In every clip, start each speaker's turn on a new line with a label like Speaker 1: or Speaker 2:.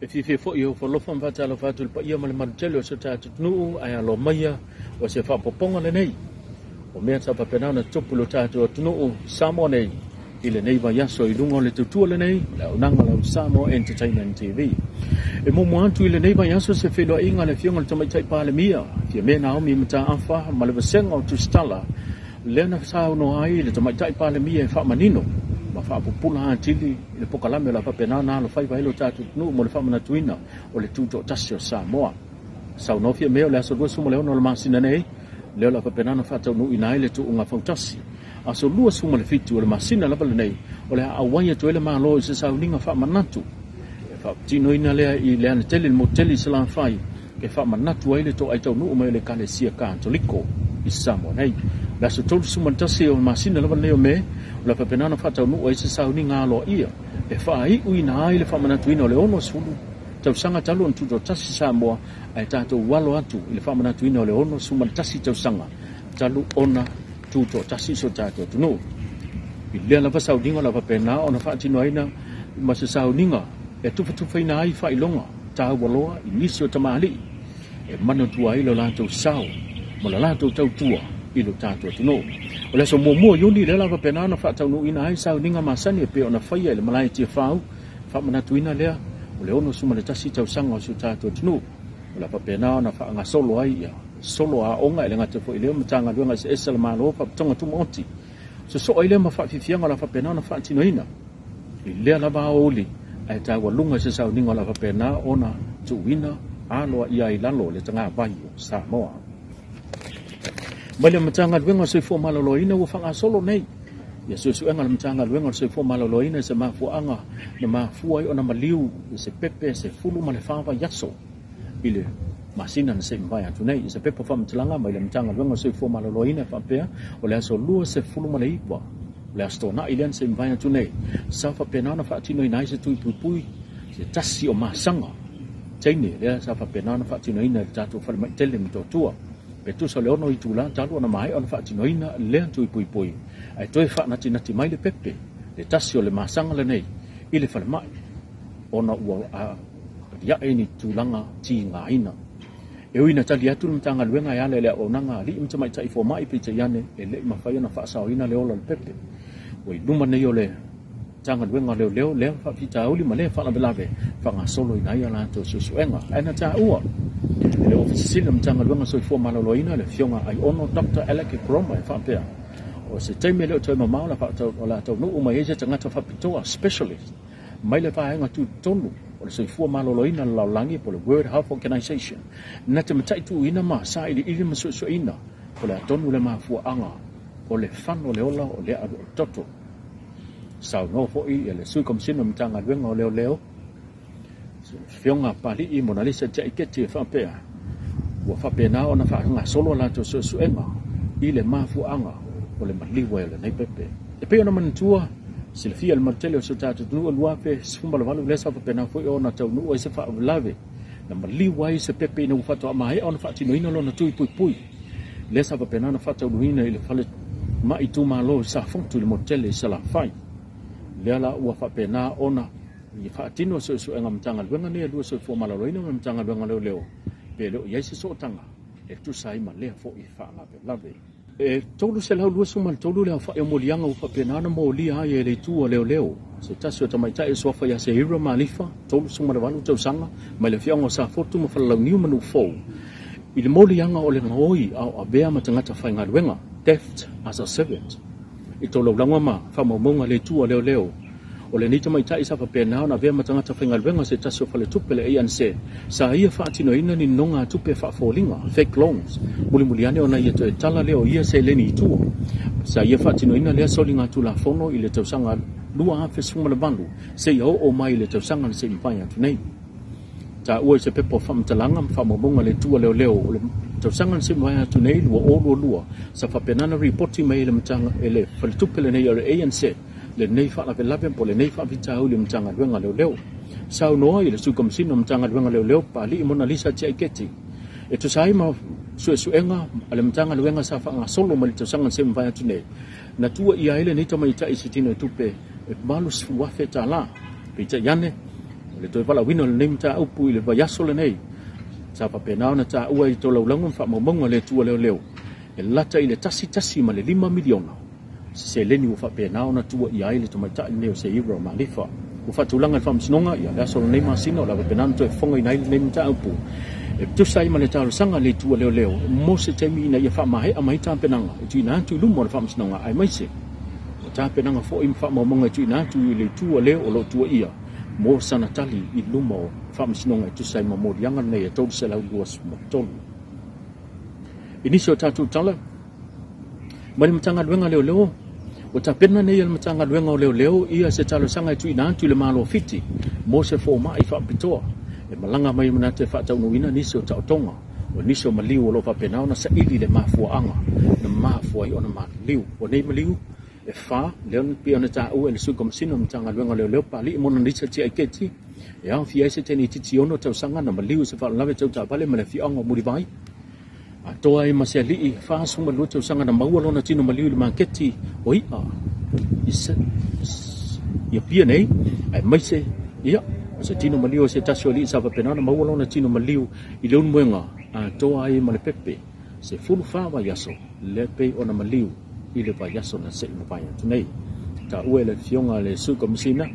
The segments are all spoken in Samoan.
Speaker 1: E fiafia foi e ofo alofa ma faatalofa atu i le paia ma le malu tele o si o tatou atunuu, ae alo maia o se faaopoopoga lenei o mea sa faapena ona tutupu i lo tatou atunuu Samoa nei i lenei vaiaso i luga o le tautua lenei o le auaunaga a lau Samoa Entertainment TV. E muamua atu i lenei vaiaso se feiloaiga a le Afioga i le Tamaitai Palemia, Fiame Naomi Mataafa, ma le vasega o Tusitala, lea na saunoa ai le Tamaitai Palemia e faamanino ma faapupula atili i le pokalame o le a faapena ona alofaiva ai lo tatou atunuu mo le faamanatuina o le tutoatasi o Samoa. Saunoa Fiame o le aso 26 o le masina nei, lea o le a faapena ona faataunuuina ai le tuuga fautasi. Aso 27 o le masina lava lenei, o le a auai atu ai le Malo i se sauniga faamanatu e faatinoina lea i le anatele i le motu tele i Salafai, e faamanatu ai le toai taunuu mai o le Ekalesia Katoliko i Samoa nei. O le aso 31 o le masina lava lenei o Me, o le a faapena ona faataunuu ai se sauniga aloaia e faaiuina ai le faamanatuina o le 60 tausaga talu ona tutoatasi Samoa, ae tatou alo atu i le faamanatuina o le 61 tausaga talu ona tutoatasi so tatou atunuu. I lea lava sauniga o le a faapena ona faatinoina ma se sauniga e tufatufaina ai faailoga taua loa i nisi o tamalii e manatua ai lo latou sao ma lo latou tautua i lo tatou atunuu. O le aso 1 o Iuni lea la faapena ona faataunuuina ai sauniga masani e pei ona faia i le malae Tiafau, faamanatuina lea o le 61 tausaga o si o tatou atunuu. O le a faapena ona faagasolo ai ia solo aoga e le gata foi i lea o Matagaluega eseese a le Malo, Faalapotopotoga Tumaoti. Sosoo ai lea ma faafiafiaga o le a faapena ona faatinoina i lea lava aoauli, ae taualuga i se sauniga o le a faapena ona tuuina aloaia ai i lalo le tagavai o Samoa. Mai le Matagaluega o le Soifua Maloloina ua faagasolo nei ia suesuega a le Matagaluega o le Soifua Maloloina i se mafuaaga na mafua ai ona maliu i se pepe 14 vaiaso i le masina na se i mavae atu nei. I se pepa faamatalaga mai le Matagaluega o le Soifua Maloloina e faapea, o le aso 29 o le Aso Toonai lea na se i mavae atu nei, sa faapena ona faatinoina ai se tui puipui se tasi o masaga teine lea sa faapena ona faatinoina i le tatou falemai tele Motootua. Pe tusa o le 6 itula talu ona maea ona faatinoina lea tui puipui, ae toe faanatinati mai le pepe le tasi o le masaga lenei i le falemai ona ua aliae ni tulaga tigaina. E ui na tali atu le Matagaluega e ala i le auaunaga a alii ma tamaitai fomai, peitai ane e le i mafai ona faasaoina le ola o le pepe. Ua i luma nei o le Matagaluega o Leoleo lea faafitauli ma lea faalavelave faagasoloina ai a latou suesuega. Ae na taua e le Ofisa Sili o le Matagaluega o Soifua Maloloina le Afioga Aiono Dr. Alec Koroma e faapea, o se taimi e le o toe mamao o le a taunuu mai ai se tagata faapitoa, specialist, mai le vaega tutotonu o le soifua maloloina o le lalolagi po o le World Health Organization, na te mataituina ma sailiili ma suesueina po o le a tonu le mafuaaga o le fano o le ola o lea alu o le toto. Saunoa foi le Sui Komisina o le Matagaluega o Leoleo, Afioga Palii Monalisa Tiaiketi, e faapea, ua faapena ona faagasolo a latou suesuega i le mafuaaga o le maliu ai o lenei pepe. E pei ona manatua silafia le malu tele o si o tatou atunuu 2018 lea sa faapena foi ona taunuu ai se faalavelave na maliu ai se pepe ina ua faatoa maea ona faatinoina lona tui puipui lea sa faapena ona faataunuuina i le fale mai itumalo i Safotu i le motu tele i Salafai. Lea la ua faapena ona i faatino suesuega Matagaluega nei e lua, Soifua Maloloina ma le Matagaluega o Leoleo, pe le o i ai se sootaga e tusa ai ma lea foi faalavelave. E 323 le aofai o moliaga ua faapena ona molia ai e le itu a leoleo se tasi o tamaitai e suafa ia Seira Malifa, 38 tausaga, mai le afioaga o Safotu ma Falalauniu ma Nuufou, i le moliaga o le gaoi a o avea ma tagata faigaluega, theft as a servant. I tolaulaga ma faamaumauga a le itu a leoleo, o lenei tamaitai sa faapena ona avea ma tagata faigaluega se tasi o faletupe le ANC, sa ia faatinoina ni nonogatupe faafoliga, fake loans, mulimuli ane ona ia toe tala lea o ia seleni i tua. Sa ia faatinoina lea soliga tulafono i le tausaga 2018 seia oo mai i le tausaga na se i mavae atu nei. Taua i se pepa o faamatalaga ma faamaumauga a le itu a leoleo o le tausaga na se i mavae atu nei 2022, sa faapena ona ripoti mai e le matanga e le faletupe lenei o le ANC lenei faalavelave po o lenei faafitauli o Matagaluega a Leoleo. Saunoa i le Sui Komisina o Matagaluega a Leoleo, Papalii Monalisa Tiaiketi, e tusa ai ma suesuega a le Matagaluega sa faagasolo mai le tausaga na se i mavae atu nei, na tuuaia ai lenei tamaitai i se tino tupe e $80,000. Peitai ane, O le toe valaauina o lenei mataupu i le vaiaso lenei, sa faapena ona taua i tolaulauga ma faamaumauga a le Itu a Leoleo, e lata i le $1.5 miliona se seleni ua faapena ona tuuaia ai le tamaitai lenei o Seira Malifa. Ua faatulaga e le Faamasinoga ia le aso o lenei masina o le a faapena ona toe fofogaina ai lenei mataupu e tusa ai ma le talosaga a le Itu a Leoleo mo se taimi ina ia faamaea mai tapenaga e tuuina atu i luma o le Faamasinoga, aemaise o tapenaga foi ma faamaumauga e tuuina atu i le itu a le o lo o tuuaia mo sana tali i luma o Faamasinoga e tusa ai ma moliaga lenei e 323. I nisi o tatou tala mai le Matagaluega o Leoleo, ua tapena nei e le Matagaluega o Leoleo ia se talosaga e tuuina atu i le Malo o Fiti mo se fomai faapitoa e malaga mai manatu e faataunuuina nisi o taotoga o nisi o maliu o lo o faapena ona saili le mafuaaga na mafua ai ona maliliu. O nei maliu e fa, lea pei ona taua e le Sui Komesina o le Matagaluega o Leoleo Papalii Monalisa Tiaiketi, e aofia ai se teinititi 6 tausaga na maliu i se faalavelave tau taavale ma le afioaga o Mulivai, atoa ai ma se alii 42 tausaga na maua lona tino maliu i le maketi o i'a i Apia nei, aemaise ia o se tino maliu o se tasi o alii sa faapena ona maua lona tino maliu i le Ulumoega, atoa ai ma le pepe 14 vaiaso lea pei ona maliu i le vaiaso na se i mavae atu nei. Taua e le afioga a le Sui Komesina,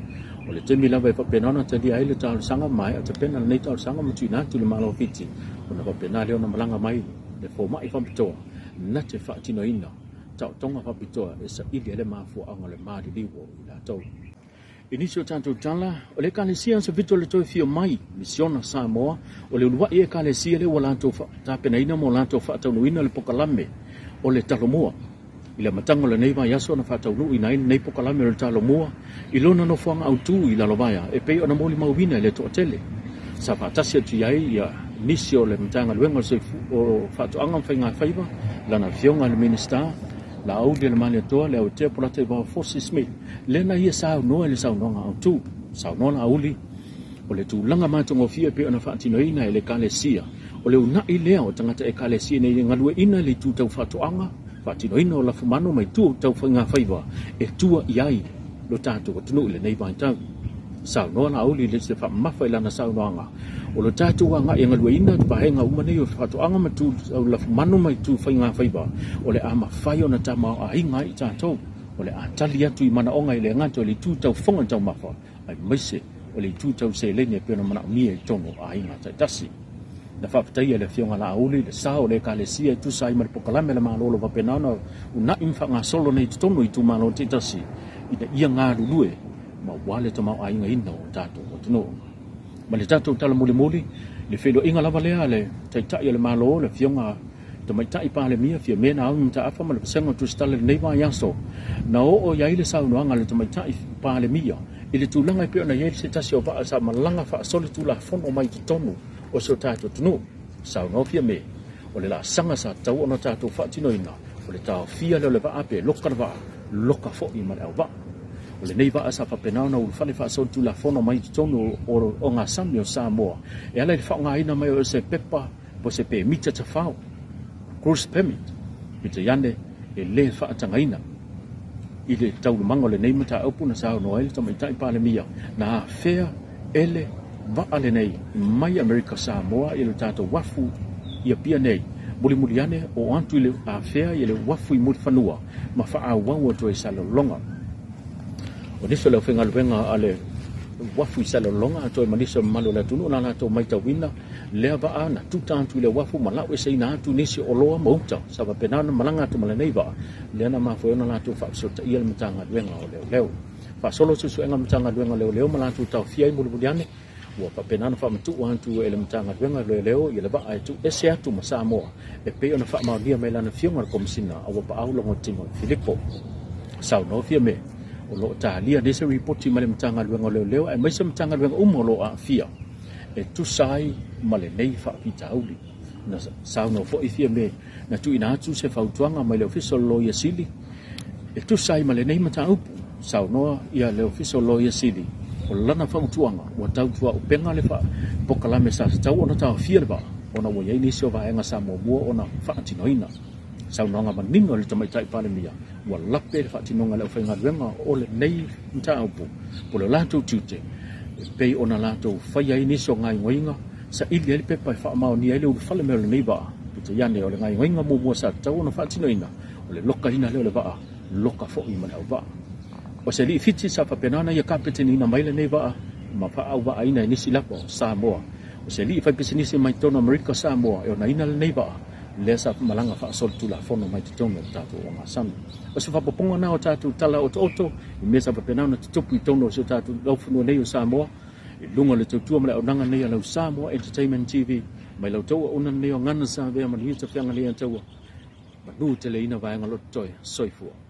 Speaker 1: o le taimi lava e faapena ona talia ai le talosaga, maea tapena lenei talosaga ma tuuina atu i le Malo o Fiti, ona faapena lea ona malaga mai le fomai faapitoa na te faatinoina taotoga faapitoa e saili ai le mafuaaga o le maliliu o i latou. I nisi o tatou tala, o le Ekalesia se fito le toe fia mai Misiona Samoa, o le uluai Ekalesia lea ua latou tapenaina ma latou faataunuuina le pokalame o le Talomua. I le amataga o lenei vaiaso na faataunuuina ai lenei pokalame o le Talomua i lona nofoaga autu i Lalovaea e pei ona molimauina e le toatele. Sa faatasi atu i ai ia nisi o le Matagaluega o Faatoaga ma Faigafaiva, lana afioga i le Minisita Laauli Alemalietoa, le Aotea Polata Ivao Fosi Smith, lea na ia saunoa i le saunoaga autu. Saunoa Laauli, o le tulaga matagofie pei ona faatinoina e le Ekalesia, o le uunai lea o tagata Ekalesia nei e galueina le itu tau faatoaga, faatinoina o lafumanu ma itu tau faigafaiva e tua i ai lo tatou atunuu i lenei vaitau. Saunoa Laauli i le se faamamafa i lana saunoaga, o lo tatou agai e galueina vaega uma nei o faatoaga ma tu tau lafumanu ma itu faigafaiva, o le a mafai ona tamaoaiga ai i tatou, o le a tali atu i manaoga i le gata o le itu tau fofoga taumafa, aemaise o le itu tau seleni e pei ona manaomia i totonu o aiga taitasi. Na faafetaia e le Afioga Laauli le sao o le Ekalesia e tusa ai ma le pokalame a le Malo o lo o faapena ona uunai ma faagasolo nei i totonu o itumalo taitasi ina ia galulue ma ua le tamaoaigaina o tatou atunuu. Ma le tatou tala mulimuli, le feiloaiga lava lea a le Taitai o le Malo, le Afioga Tamaitai Palemia Fiame Naomi Mataafa ma le Vasega o Tusitala i lenei vaiaso, na oo i ai le saunoaga a le Tamaitai Palemia i le tulaga e pei ona i ai se tasi o vaa sa malaga faasolitulafono mai totonu o si o tatou atunuu. Saunoa Fiame, o le laasaga sa tatau ona tatou faatinoina, o le taofia lea o le vaa pe loka le vaa, loka foi ma le auvaa. O lenei vaa sa faapena ona ulufale faasolitulafono mai totonu o gasami o Samoa e ala i le faaaogaina mai o se pepa po o se pemita tafao, cruise permit, peitai ane e le faatagaina. I le taualumaga o lenei mataupu na saunoa ai le Tamaitai Palemia na afea e le vaa lenei mai Amerika Samoa i le tatou uafu i Apia nei, mulimuli ane o atu i le afea i le uafu i Mulifanua ma faaauau atu ai i Salelologa. O nisi o le aufaigaluega a le uafu i Salelologa atoa ai ma nisi o mamalu o le atunuu na latou maitauina lea vaa na tuta atu i le uafu ma lau eseina atu nisi o oloa ma uta sa faapena ona malaga atu ma lenei vaa, lea na mafua ai ona latou faafesotaia le Matagaluega o Leoleo. Faasolo suesuega a le Matagaluega o Leoleo ma latou taofia ai mulimuli ane, ua faapena ona faamatuu atu e le Matagaluega o Leoleo ia le vaa e tuuese atu ma Samoa e pei ona faamaonia mai lana afioga i le Komesina a ua paau Logotino Filipo. Saunoa Fiame, o lo o talia nei se ripoti mai le Matagaluega o Leoleo aemaise Matagaluega uma o lo o aafia e tusa ai ma lenei faafitauli. Na saunoa foi Fiame na tuuina atu se fautuaga mai le Ofisa o le Loia Sili e tusa ai ma lenei mataupu. Saunoa ia le Ofisa o le Loia Sili, o lana fautuaga ua tautuaupega le pokalame sa tatau ona taofia le vaa ona ua i ai nisi o vaega sa muamua ona faatinoina. Saunoaga manino a le Tamaitai Palemia ua lape le faatinoga e le aufaigaluega o lenei mataupu po o le latou tiute e pei ona latou faia ai nisi o gaoioiga, saili ai le pepa e faamaonia ai le ulufale mai o lenei vaa. Peitai ane, o le gaoioiga muamua sa tatau ona faatinoina, o le lokaina lea o le vaa, loka foi ma le auvaa. O se alii Fiti sa faapena ona ia kapeteneina mai lenei vaa ma faaauvaaina e nisi lava o Samoa. O se alii faipisinisi mai totonu o Amerika Samoa e onaina lenei vaa, lea sa malaga faasolitulafono mai totonu o le tatou ogasami. O se faaopoopoga lena o tatou tala otooto i mea sa faapena ona tutupu i totonu o si o tatou laufanua nei o Samoa, i luga o le tautua ma le auaunaga nei a lau Samoa Entertainment TV, mai lau tau auauna lenei o Gana Savea. Manuia tafeaga lea taua, manu teleina vaega o lo o totoe. Soifua.